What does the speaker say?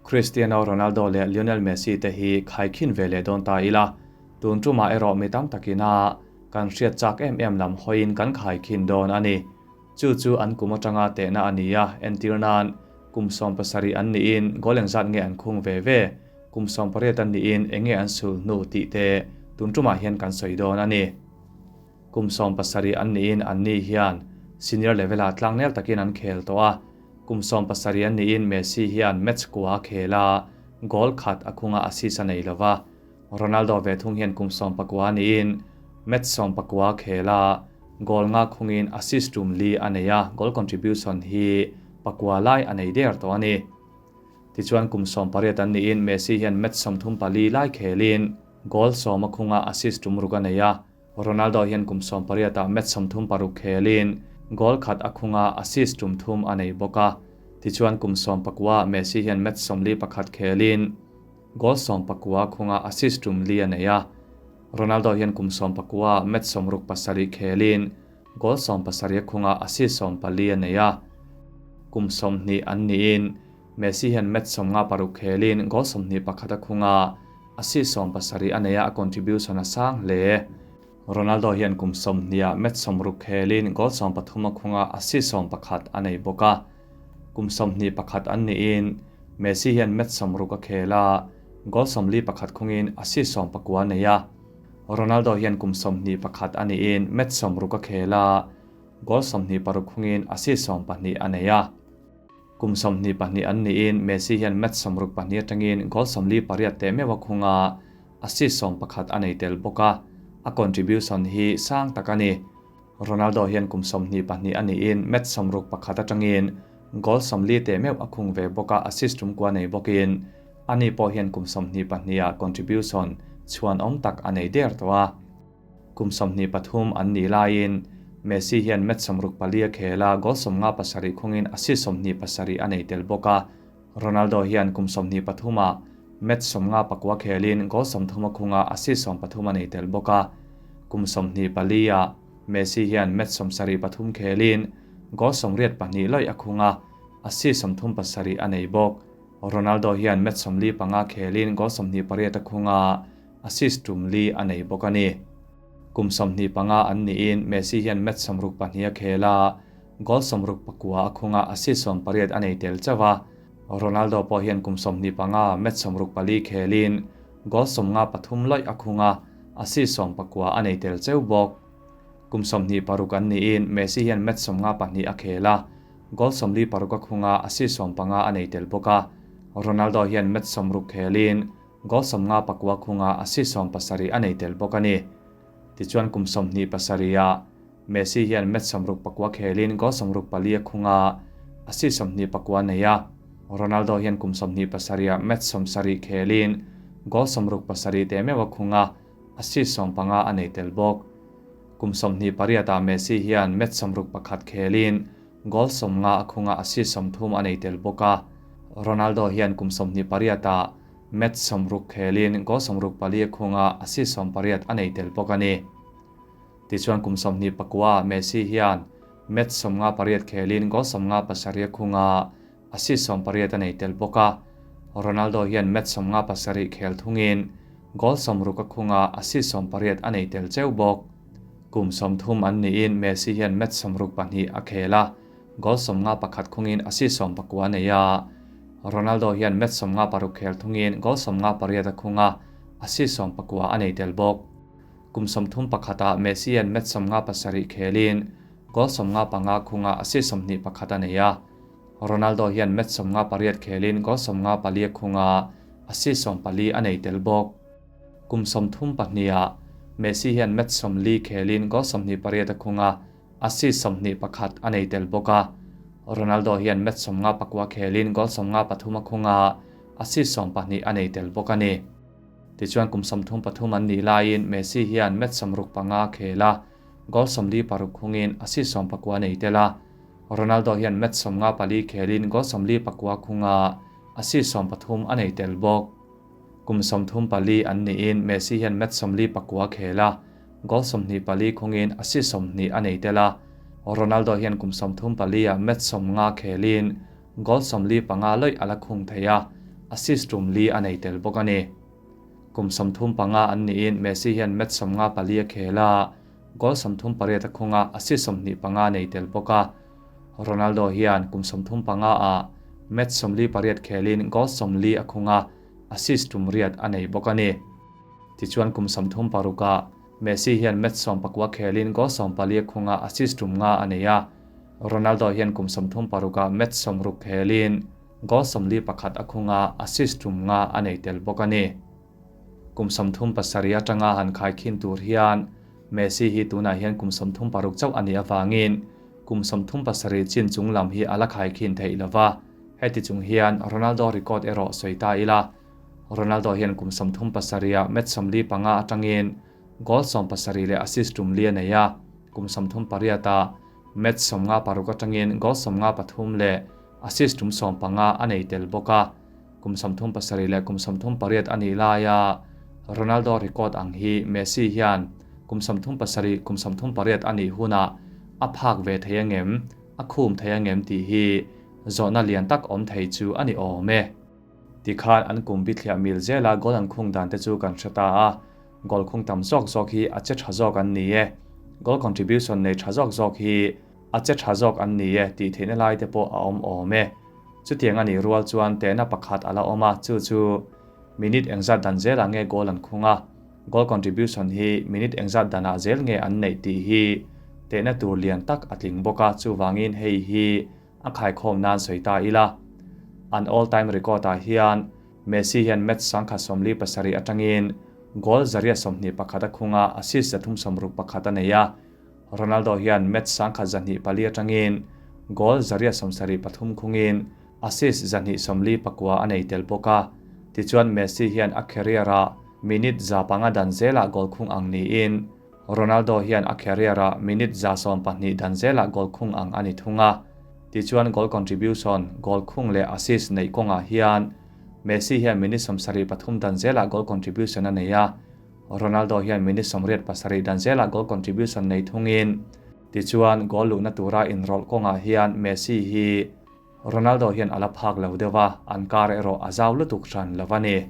Cristiano Ronaldo leh Lionel Messi te hi khaikhin ve leh dawn ta ila, tun tumah erawh mi tam takina kan hriat chak em em lam hawiin kan khaikhin dawn a ni. Chu chu an kum atanga tehna a ni a, entir nan kum 70 an niin goal engzat nge an khung ve ve, kum 18 an niin enge an sul hnu tih te tun tumah hian kan sawi dawn a ni. Kum 70 an niin anni hian senior level-ah tlangnel takin an khel tawh a, kum 70 an niin Messi hian match kua a khel a, goal khat a khunga assist a nei lo va, Ronaldo ve thung hian kum 19 niin match 19 a khel a, goal nga khungin assist tum li a nei a, goal contribution hi pakua lai a nei der tawh a ni. Tichuan kum 18 an niin Messi hian match 34 lai khelin goal 10 a khunga assist tum ruk a nei a, Ronaldo hian kum 18 ah match 36 khelin goal khat a khunga assist tum thum a nei bawk a. Tichuan kum 19 Messi hian match 41 khelin goal 19 khunga assist tum li a nei a. Ronaldo hian kum 19 match 67 khelin goal 17 khunga assist 14 a nei a. Kum 20 an niin Messi hian match 56 khelin goal 21 a khunga assist 17 a nei a, a contribution a sang hle. Ronaldo hian kum 20 match 60 khelin goal 13 a khunga assist 11 a nei bawk a. Kum 21 an niin Messi hian match 60 a khel a, goal 41 khungin assist 19 a nei a. Ronaldo hian kum 21 a niin match 60 a khel a, goal 26 khungin assist 12 a nei a. Kum 22 an niin Messi hian match 62 atangin goal 48 te meuh a khunga assist 11 a nei tel bawk a, a contribution hi sang tak a ni. Ronaldo hian kum 22 a niin match 61 atangin goal 40 te meuh a khung ve bawk a, assist tum kwa nei bawkin ani pawh hian kum 22 a contribution chuan awm tak a nei der tawh a. Kum 23 an ni laiin Messi hian match 64 a khel a, goal 57 khungin assist 27 a nei tel bawk a. Ronaldo hian kum 23 a match 54 khelin goal 30 a khunga assist 33 a nei tel bawk a. Kum 24 a Messi hian match 73 khelin goal 82 loi a khunga assist 37 a nei bawk. Ronaldo hian match 45 khelin goal 28 a khunga assist tum li a nei bawk a ni. Kum 25 an niin Messi hian match 62 a khel a, goal 69 a khunga assist 18 a nei tel chawa. Ronaldo pawh hian kum 25 match 64 khelin goal 53 loi a khunga assist 19 a nei tel cheu bawk. Kum 26 an niin Messi hian match 52 a khel a, goal 46 a khunga assist 15 a nei tel bawk a. Ronaldo hian match 60 khelin goal 59 khunga assist 70 a nei tel bawk a ni. Tichuan kum 27 a Messi hian match 64 khelin goal 64 a khunga assist 29 nei a. Ronaldo hian kum 27 a match 70 khelin goal 67 te meuh a khunga assist 15 a nei tel bawk. Kum 28 a Messi hian match 61 khelin goal 50 a khunga assist 30 a nei tel bawk a. Ronaldo hian kum 28 a match 60 khelin goal 64 a khunga assist 18 a nei tel bawk a ni. Tichuan kum 29 Messi hian match 58 khelin goal 57 a khunga assist 18 a nei tel bawk a. Ronaldo hian match 57 khel thungin goal 60 a khunga assist 18 a nei tel cheu bawk. Kum 30 an niin Messi hian match 62 a khel a, goal 51 khungin assist 19 a nei a. Ronaldo hian match 56 khel thungin goal 58 a khunga assist 19 a nei tel bawk. Kum 31 a Messi hian match 57 khelin goal 55 khunga assist 21 a nei a. Ronaldo hian match 58 khelin goal 54 khunga assist 14 a nei tel bawk. Kum 32 a Messi hian match 40 khelin goal 28 a khunga assist 21 a nei tel bawk a. Ronaldo hian match 54 khelin goal 53 a khunga assist 12 a nei tel bawk a ni. Tichuan kum 33 an ni laiin Messi hian match 65 khel a, goal 46 khungin assist 19 nei tel a. Ronaldo hian match 54 khelin goal 44 khunga assist 13 a nei tel bawk. Kum 34 an niin Messi hian match 44 khel a, goal 24 khungin assist 20 a nei tel a. Ronaldo hian kum 34 a match 50 khelin goal 45 loi ala khung thei a, assist tum li a nei tel bawk a ni. Kum 35 an niin Messi hian match 54 a khel a, goal 38 a khung a, assist 25 nei tel bawk a. Ronaldo hian kum 35 ah match 48 khelin goal 40 a khung a, assist tum riat a nei bawk a ni. Tichuan kum 36 ah Messi hian match 19 khelin goal 14 a khung a, assist tum nga a nei a. Ronaldo hian kum 36 ah match 60 khelin goal 41 a khung a, assist tum nga a nei tel bawk a ni. Kum 37 atanga han khai khin tur hian Messi hi tunah hian kum 36 chauh ani awangin kum 37 chin chung lam hi ala khai khin thei lova. Heti chung hian Ronaldo record erawh sawi ta ila. Ronaldo hian kum 37 match 45 atangin goal 17 leh assist tum li a nei a. Kum 38 match 56 atangin goal 53 leh assist tum 15 a nei tel bawk a. Kum 37 leh kum 38 ani laia Ronaldo record ang hi Messi hian kum 37 kum 38 ani huna a phak ve thei angem a khum thei angem tih hi zawhna lian tak awm thei chu ani awm e. Tikhan an kum bi thliah mil zela goal an khung dan te chu kan hre ta a. Goal khung tam zawk zawk hi a che tha zawk an ni e. Goal contribution nei tha zawk zawk hi a che tha zawk an ni e tih theihna lai te pawh a awm awm e. Chutiang ani rual chuan tehna pakhat ala awm a, chu chu minute engzat dan zela nge goal an khung a. Goal contribution hi minute engzat danah zel nge an neih tih hi tehna tur lian tak a tling bawk a, chuwangin hei hi a khaikhawm nan sawi ta ila. An all time record ah hian Messi hian match 147 atangin goal 121 a khung a, assist 361 a nei a. Ronaldo hian match 124 atangin goal 173 khungin assist 249 a nei tel bawk a. Tichuan Messi hian a career a minute za panga dan zela goal khung ang niin Ronaldo hian a career a minute za 12 dan zela goal khung ang ani thunga. Tichuan goal contribution, goal khung leh assist nei kawngah hian Messi hian minute 73 dan zela goal contribution a nei a. Ronaldo hian minute 87 dan zela goal contribution nei thungin tichuan goal luhna tura inrawlh kawngah hian Messi hi Ronaldo hian ala phak lo deuha, an kar erawh a zau lutuk hran lo ani.